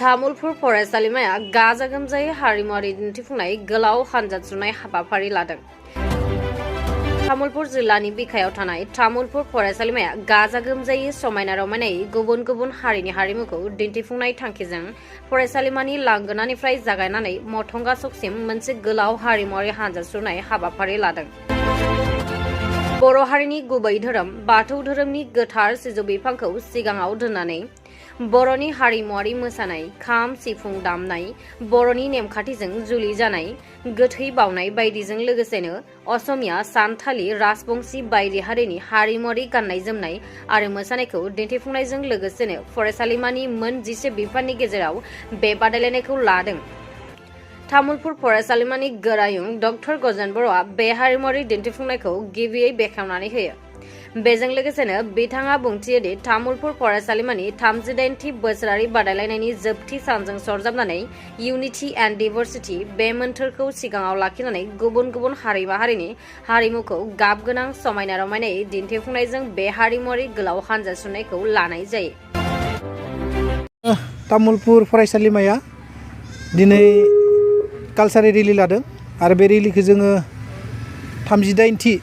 तामुलपुर फरायसालिमाया गाजा गोमजायै हारिमुआरि दिन्थिफुंनाय गोलाव हानजा सुरनाय हाबाफारि लादों। तामुलपुर जिल्लानि बिखायाव थानाय तामुलपुर फरायसालिमाया गाजा गोमजायै समायना रमायनायै गुबुन गुबुन हारिनि हारिमुखौ दिन्थिफुंनाय थांखिजों फरायसालिमानि लांगोनानिफ्राय जागायनानै मथंगा सकसिम मोनसे गोलाव हारिमुआरि हानजा सुरनाय हाबाफारि लादों। बर' हारिनि गुबै धोरोम बाथौ धोरोमनि गोथार सिजौ बिफांखौ सिगाङाव दोननानै बर'नि हारिमुआरि मोसानाय, खाम सिफुं दामनाय, बर'नि नेमखान्थिजों जुलि जानाय, गोथै बावनाय बायदिजों लोगोसेनो असमिया, सानथाली, राजबंशी बायदि हारिनि हारिमुआरि गाननाय जोमनाय आरो मोसानायखौ दिन्थिफुंनायजों लोगोसेनो फरायसालिमानि मोन 11 बिफाननि गेजेराव बे बादायलायनायखौ लादों। तामुलपुर फरायसालिमानि गोरायुं डक्टर गजेन बर'आ बे हारिमुआरि दिन्थिफुंनायखौ गिबियै बेखेवनानै होयो। बेजों लोगोसेनो बिथाङा बुंथियोदि तामुलपुर फरायसालिमानि 38थि बोसोरारि बादायलायनायनि जोबथि सानजों सरजाबनानै इउनिटि एन्ड डाइभारसिटि बे मोन्थोरखौ सिगाङाव लाखिनानै गुबुन गुबुन हारि माहारिनि हारिमुखौ गाब गोनां समायना रमायनायै दिन्थिफुंनायजों बे हारिमुआरि गोलाव हानजा सुरनायखौ लानाय जायो। तामुलपुर फरायसालिमाया दिनै कालचारेल रेलि लादों आरो बे रेलिखौ जोङो 38थि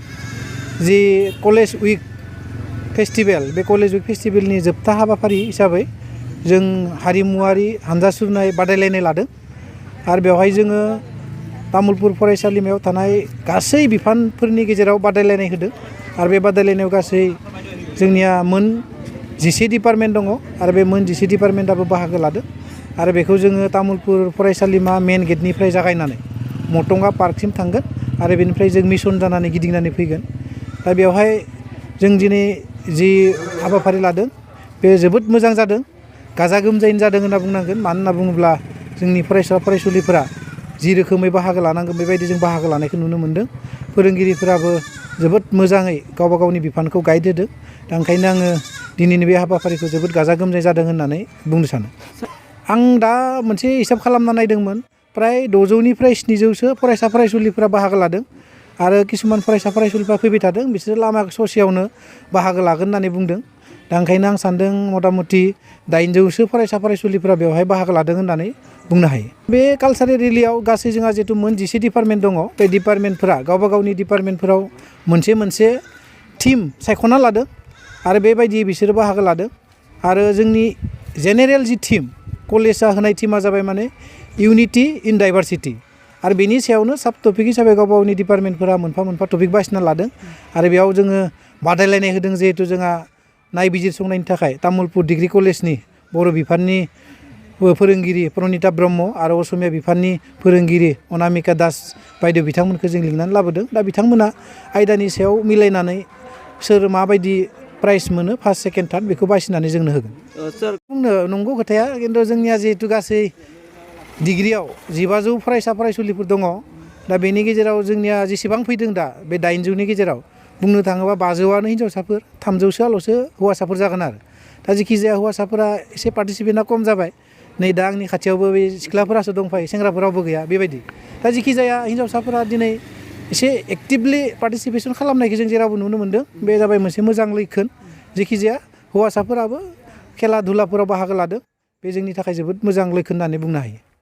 जि कलेज उइक फेस्टिभेल बे कलेज उइक फेस्टिभेलनि जोबथा हाबाफारि हिसाबै जों हारिमुआरि हानजा सुरनाय बादायलायनाय लादों आरो बेवहाय जोङो तामुलपुर फरायसालिमायाव थानाय गासै बिफानफोरनि गेजेराव बादायलायनाय होदों आरो बे बादायलायनायाव गासै जोंनिया मोन 11 डिपार्टमेन्ट दङ आरो बे मोन 11 डिपार्टमेन्टआबो बाहागो लादों आरो बेखौ जोङो तामुलपुर फरायसालिमा मेन गेटनिफ्राय जागायनानै मटंगा पार्कसिम थांगोन आरो बेनिफ्राय जों मिसन जानानै गिदिंनानै फैगोन। दा बेवहाय जों दिनै जि हाबाफारि लादों बे जोबोद मोजां जादों, गाजा गोमजायैनो जादों होनना बुंनांगोन। मानो होनना बुङोब्ला जोंनि फरायसा फरायसुलिफोरा जि रोखोमै बाहागो लानांगोन बेबायदि जों बाहागो लानायखौ नुनो मोन्दों। फोरोंगिरिफोराबो जोबोद मोजाङै गावबा गावनि बिफानखौ गाइड होदों। दा ओंखायनो आङो दिनैनि बे हाबाफारिखौ जोबोद गाजा गोमजायै जादों होननानै बुंनो सानो। आं दा मोनसे हिसाब खालामना नायदोंमोन, प्राय 600निफ्राय 700सो फरायसा फरायसुलिफोरा बाहागो लादों आरो किसुमान फरायसा फरायसुलिफ्रा फैबाय थादों, बिसोरो लामा ससेयावनो बाहागो लागोन होननानै बुंदों। दा ओंखायनो आं सान्दों मथा मथि 800सो फरायसा फरायसुलिफोरा बेवहाय बाहागो लादों होननानै बुंनो हायो। बे कालचारेल रेलियाव गासै जोंहा जिहेतु मोन 11 डिपार्टमेन्ट दङ, बे डिपार्टमेन्टफोरा गावबा गावनि डिपार्टमेन्टफोराव मोनसे टिम सायख'ना लादों आरो बेबायदियै बिसोरो बाहागो लादों आरो जोंनि जेनेरेल जि टिम कलेजआ होनाय टिमा जाबाय माने इउनिटि इन डाइभारसिटि आरो बेनि सायावनो साब टपिक हिसाबै गावबा गावनि डिपार्टमेन्टफोरा मोनफा टपिक बासिना लादों आरो बेयाव जोङो बादायलायनाय होदों। जिहेतु जोंहा नायबिजिरसंनायनि थाखाय तामुलपुर डिग्री कलेजनि बर' बिफाननि फोरोंगिरि प्रनिता ब्रह्म आरो असमिया बिफाननि फोरोंगिरि अनामिका दास बायदि बिथांमोनखौ जों लिंनानै लाबोदों। दा बिथांमोना आयदानि सायाव मिलायनानै सोर माबायदि प्राइज मोनो फार्स्ट सेकेन्ड थार्ड बेखौ बासिनानै जोंनो होगोन। बुंनो नंगौ खोथाया, खिन्थु जोंनिया जिहेतु गासै डिग्रियाव 1500 फरायसा फरायसुलिफोर दङ। दा बेनि गेजेराव जोंनिया जेसेबां फैदों दा बे 800नि गेजेराव बुंनो थाङोबा 500आनो हिन्जावसाफोर, 300सोआल'सो हौवासाफोर जागोन आरो। दा जेखिजाया हौवासाफोरा एसे पार्टिसिपेटआ खम जाबाय। नै दा आंनि खाथियावबो बे सिख्लाफोरासो दंफायो, सेंग्राफोर रावबो गैया बेबायदि। दा जेखिजाया हिन्जावसाफोरा दिनै एसे एक्टिभलि पार्टिसिपेसन खालामनायखौ जों जेरावबो नुनो मोन्दों। बे जाबाय मोनसे मोजां लैखोन। जेखिजाया हौवासाफोराबो खेला धुलाफोराव बाहागो लादों, बे जोंनि थाखाय जोबोद मोजां लैखोन होननानै बुंनो हायो।